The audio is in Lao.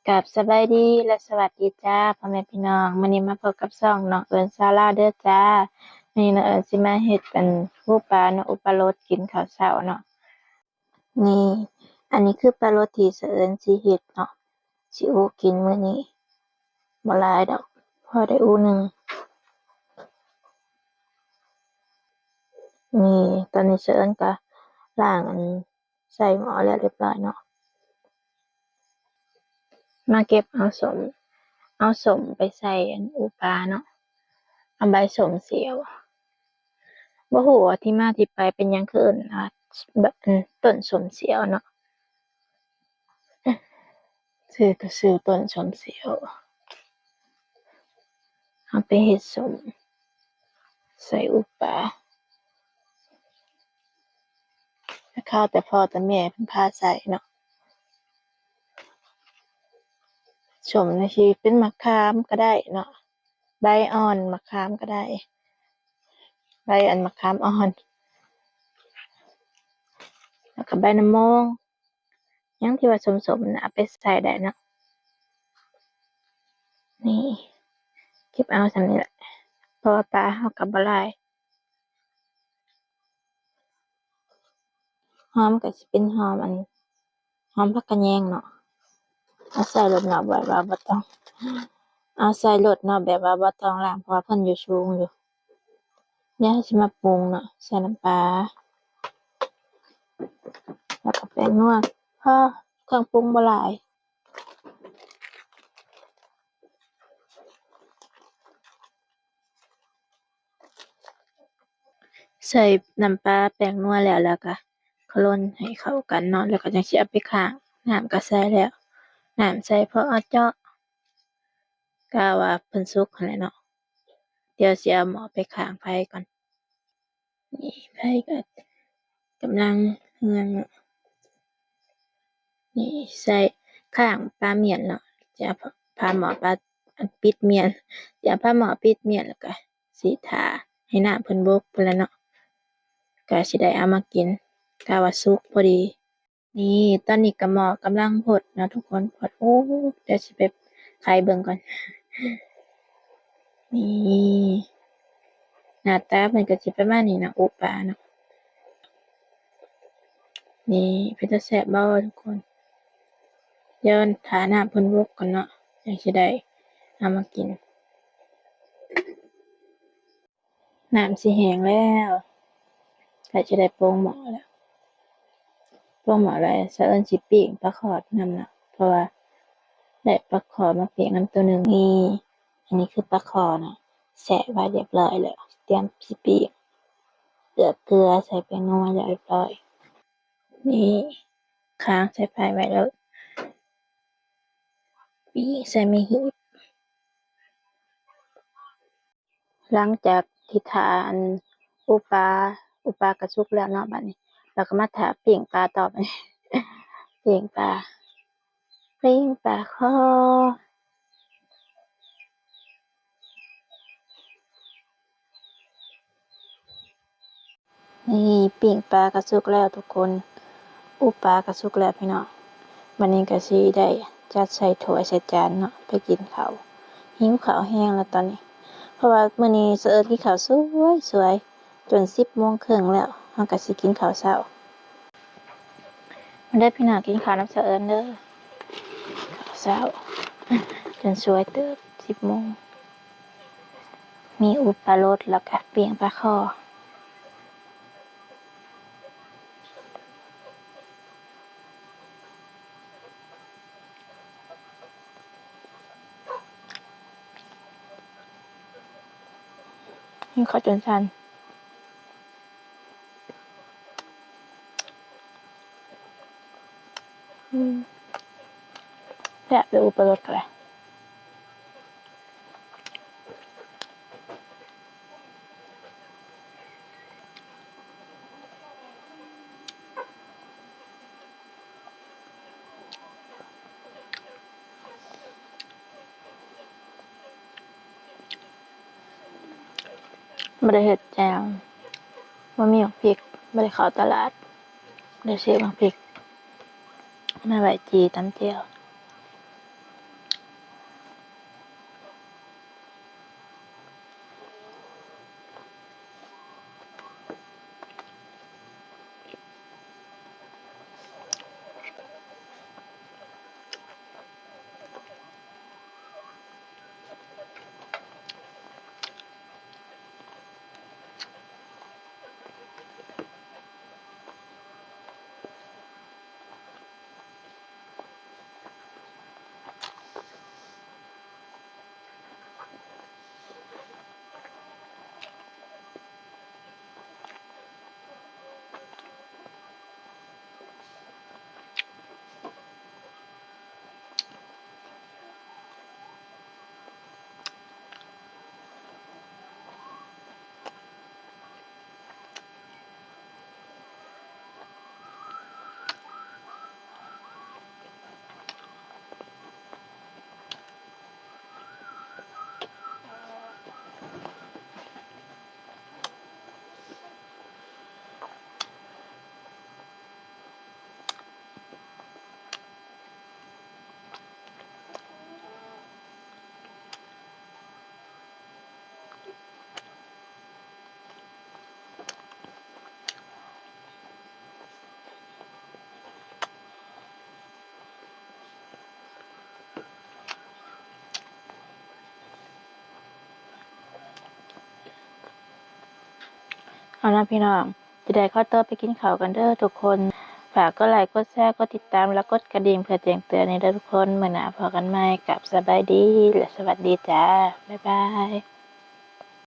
ກາບສະບາຍດີ ແລະ ສະຫວັດດີຈ້າ ພໍ່ແມ່ພີ່ນ້ອງ. ມື້ນີ້ມາພົບກັບຊ່ອງນ້ອງເອີນຊາວລາວເດີຈ້າ. ມື້ນີ້ນ້ອງເອີນຊິມາເຮັດອັນ ປູປາເນາະ, ອຸປາລົດກິນເຂົ້າເຊົ້າເນາະ. ນີ້ ອັນນີ້ຄືປາລົດທີ່ສະເອີນຊິເຮັດເນາະ, ຊິອູກິນມື້ນີ້. ບໍ່ຫຼາຍດອກ, ພໍໄດ້ອູໜຶ່ງ. ນີ້ ຕອນນີ້ສະເອີນກະລ້າງອັນ ໃສ່ໝໍ້ແລ້ວຮຽບຮ້ອຍເນາະ. ມາເກັບເອົາສົ້ມ, ເອົາສົ້ມໄປໃສ່ອັນອູປາເນາະ, ເອົາໃບສົ້ມສຽວ. ບໍ່ຮູ້ວ່າທີ່ມາທີ່ໄປເປັນຫຍັງຄືເອີ້ນວ່າ ບ- ອັນ ຕົ້ນສົ້ມສຽວເນາະ. ຊື່ກໍຊື່ຕົ້ນສົ້ມສຽວ. ເຮົາໄປເຮັດສົ້ມໃສ່ອູປາ ແຕ່ຄາວແຕ່ພໍ່ແຕ່ແມ່ເພິ່ນພາໃສ່ເນາະ. ສົ້ມນີ້ຊິເປັນໝາກຂາມກໍໄດ້ເນາະ, ໃບອ່ອນໝາກຂາມກໍໄດ້, ໃບອັນໝາກຂາມອ່ອນ ແລ້ວກໍໃບນະໂມງ. ຫຍັງທີ່ວ່າສົ້ມໆນະ ເອົາໄປໃສ່ໄດ້ເນາະ. ນີ້ ເກັບເອົາສ່ຳນີ້ແຫຼະ ເພາະວ່າປາເຮົາກໍບໍ່ຫຼາຍ. ຫອມກໍຊິເປັນຫອມອັນ ຫອມຜັກຂະແຍງເນາະ. ເອົາໃສ່ໂລດເນາະ ແບບວ່າບໍ່ຕ້ອງ ເອົາໃສ່ໂລດເນາະ ແບບວ່າບໍ່ຕ້ອງລ້າງ ເພາະວ່າເພິ່ນຢູ່ສູງຢູ່. ດຽວເຮົາຊິມາປຸງເນາະ, ໃສ່ນ້ຳປາ ແລ້ວກໍແປ້ງນົວ ພໍ, ເຄື່ອງປຸງບໍ່ຫຼາຍ. ໃສ່ນ້ຳປາ ແປ້ງນົວແລ້ວ ແລ້ວກໍຄົນໃຫ້ເຂົ້າກັນເນາະ, ແລ້ວກໍຈັ່ງຊິເອົາໄປຄ້າງ. ນ້ຳກໍໃສ່ແລ້ວ, ນ້ຳໃສ່ພໍເຈາະ. ກະວ່າເພິ່ນສຸກຫັ້ນແຫຼະເນາະ. ດຽວຊິເອົາໝໍ້ໄປຂ້າງໄຟກ່ອນ. ນີ້ໄຟກໍກຳລັງເຮືອງເນາະ. ນີ້ໃສ່ຂ້າງຝາມ້ຽນເນາະ, ຈະເອົາຝາໝໍ້ປະ ອັນ ປິດມ້ຽນ, ຈະເອົາຝາໝໍ້ປິດມ້ຽນ ແລ້ວກໍຊິຖ້າໃຫ້ນ້ຳເພິ່ນບົກພຸ້ນແຫຼະເນາະ, ກະຊິໄດ້ເອົາມາກິນ. ກະວ່າສຸກພໍດີ. ນີ້ ຕອນນີ້ກະໝໍ້ກຳລັງຟົດເນາະທຸກຄົນ, ຟົດ. ໂອ້ ດຽວຊິໄປໄຂເບິ່ງກ່ອນ. ນີ້ ໜ້າຕາເພິ່ນກະຊິປະມານນີ້ເນາະ, ອຸປາເນາະ. ນີ້ ເປັນຕາແຊບບໍ່ທຸກຄົນ? ດຽວຖ້ານ້ຳເພິ່ນບົກກ່ອນເນາະ, ຈັ່ງຊິໄດ້ເອົາມາກິນ. ນ້ຳຊິແຫ້ງແລ້ວ, ໃກ້ຈະໄດ້ໂປ່ງໝໍ້ແລ້ວ. ໂປ່ງໝໍ້ແລ້ວ ສະເອີນຊິປີ້ງປາຄໍນຳເນາະ, ເພາະວ່າໄດ້ປາຄໍມາປີ້ງນຳໂຕໜຶ່ງ. ນີ້ ອັນນີ້ຄືປາຄໍເນາະ, ແຊະໄວ້ຮຽບຮ້ອຍແລ້ວ, ຕຽມຊິປີ້ງ. ເກືອເກືອ ໃສ່ແປ້ງນົວແລ້ວຮຽບຮ້ອຍ. ນີ້ ຄ້າງໃສ່ໄຟໄວ້ແລ້ວ, ປີ້ງໃສ່ໝີ່ຮີດ. ຫຼັງຈາກທີ່ຖ້າອັນ ອຸປາ ອຸປາກະສຸກແລ້ວເນາະ, ບາດນີ້ເຮົາກໍມາຖ້າປີ້ງປາຕໍ່. ບາດນີ້ປີ້ງປາ ປີ້ງປາຄໍ. ນີ້ ປີ້ງປາກະສຸກແລ້ວທຸກຄົນ, ອຸປາກະສຸກແລ້ວພີ່ນ້ອງ. ບາດນີ້ກະຊິໄດ້ຈັດໃສ່ຖ້ວຍໃສ່ຈານເນາະ ໄປກິນເຂົ້າ. ຫິວເຂົ້າແຮງແລ້ວຕອນນີ້, ເພາະວ່າມື້ນີ້ສະເອີນກິນເຂົ້າສວຍໆ ຈົນສິບໂມງເຄິ່ງແລ້ວ, ເຮົາກະຊິກິນເຂົ້າເຊົ້າ. ມາເດີພີ່ນ້ອງ ກິນເຂົ້ານຳສະເອີນເດີ. ເຂົ້າເຊົ້າ ຈົນສວຍເຕີບ ສິບໂມງ. ມີອຸປາລົດ ແລ້ວກະປີ້ງປາຄໍ. ກິນເຂົ້າຈົນສັ່ນ. ອືມ ແຊບເລີຍ ອຸປາລົດກໍໄດ້. ບໍ່ໄດ້ເຮັດແຈ່ວ, ບໍ່ມີໝາກພິກ, ບໍ່ໄດ້ເຂົ້າຕະຫຼາດ, ບໍ່ໄດ້ຊື້ໝາກພິກມາໄວ້ຈີ່ຕຳແຈ່ວ. ເອົາລະພີ່ນ້ອງ ຊິໄດ້ຂໍຕົວໄປກິນເຂົ້າກັນເດີທຸກຄົນ. ຝາກກົດໄລ ກົດແຊ ກົດຕິດຕາມ ແລະ ກົດກະດິ່ງເພື່ອແຈ້ງເຕືອນໃຫ້ເດີທຸກຄົນ. ມື້ໜ້າພໍ້ກັນໃໝ່. ກັບສະບາຍດີ ແລະ ສະຫວັດດີຈ້າ. ບາຍບາຍ.